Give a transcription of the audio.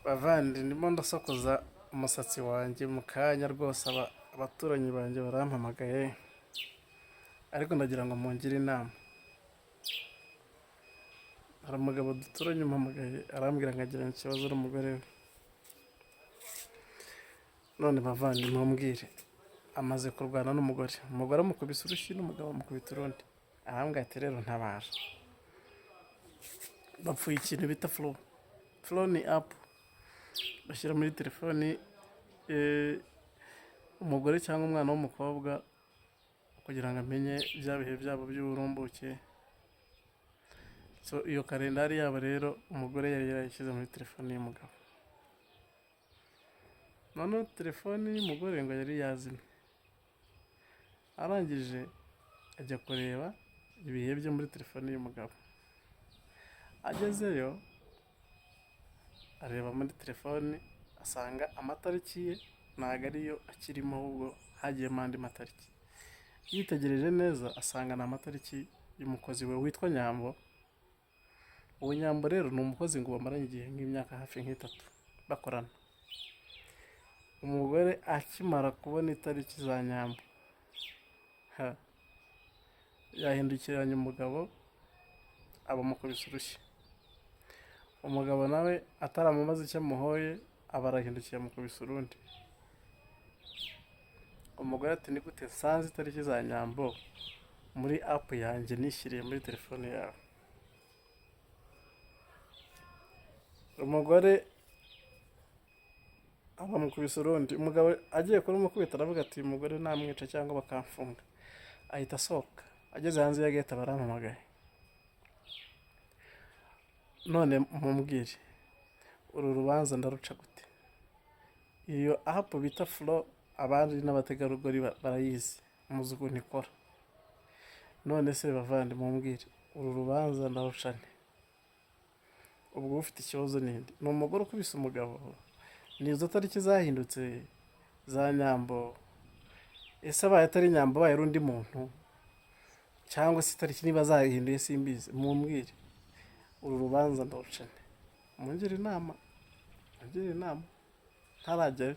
Bavandi, ndimo ndasokoza umusatsi wanjye mu kanya rwose, abaturanyi banjye barampamagaye, ariko ndagira ngo mungire inama. Hari umugabo duturanye umpamagaye, arambwira ngo agiranye ikibazo n'umugore we. None bavandi, mumbwire, amaze kurwana n'umugore, umugore amukubise urushyi n'umugabo amukubita urundi. Arambwira ati: "Rero ntabara." Bapfuye ikintu bita Flo. Flo ni app bashyira muri telefoni umugore cyangwa umwana w'umukobwa kugira ngo amenye bya bihe byabo by'uburumbuke. So iyo kalendari yabo rero, umugore yari yarayishyize muri telefoni y'umugabo. Noneho telefoni y'umugore ngo yari yazimye, arangije ajya kureba ibihe bye muri telefoni y'umugabo. Agezeyo areba muri telefoni, asanga amatariki ye ntabwo ariyo akirimo, ahubwo hagiyemo andi matariki. Yitegereje neza asanga ni amatariki y'umukozi we witwa Nyambo. Uwo Nyambo rero ni umukozi ngo bamaranye igihe nk'imyaka hafi nk'itatu bakorana. Umugore akimara kubona itariki za Nyambo, ha, yahindukiranye umugabo, abamukubise urushyi. Umugabo nawe ataramubaza icyo amuhoye, aba arahindukiye amukubise urundi. Umugore ati: "Ni gute nsanze itariki za Nyambo muri app yanjye nishyiriye muri telefone yawe?" Umugore abamukubise urundi. Umugabo agiye kurumukubita, aravuga ati: "Uyu mugore namwica cyangwa bakamfunga." Ahita asohoka, ageze hanze ya gate barampamagaye. None mumbwire, uru rubanza ndaruca gute? Iyo app bita Flo, abari n'abategarugori barayizi, muzi ukuntu ikora. None se bavandi, mumbwire, uru rubanza ndaruca nte? Ubwo ufite ikibazo ninde? Ni umugore ukubise umugabo? Ni izo tariki zahindutse za Nyambo? Ese abaye atari Nyambo, abaye ari undi muntu, cyangwa se itariki niba zahinduye simbizi? Mumbwire, uru rubanza ndaruca nte? Mungire inama, mungire inama ntarajyayo.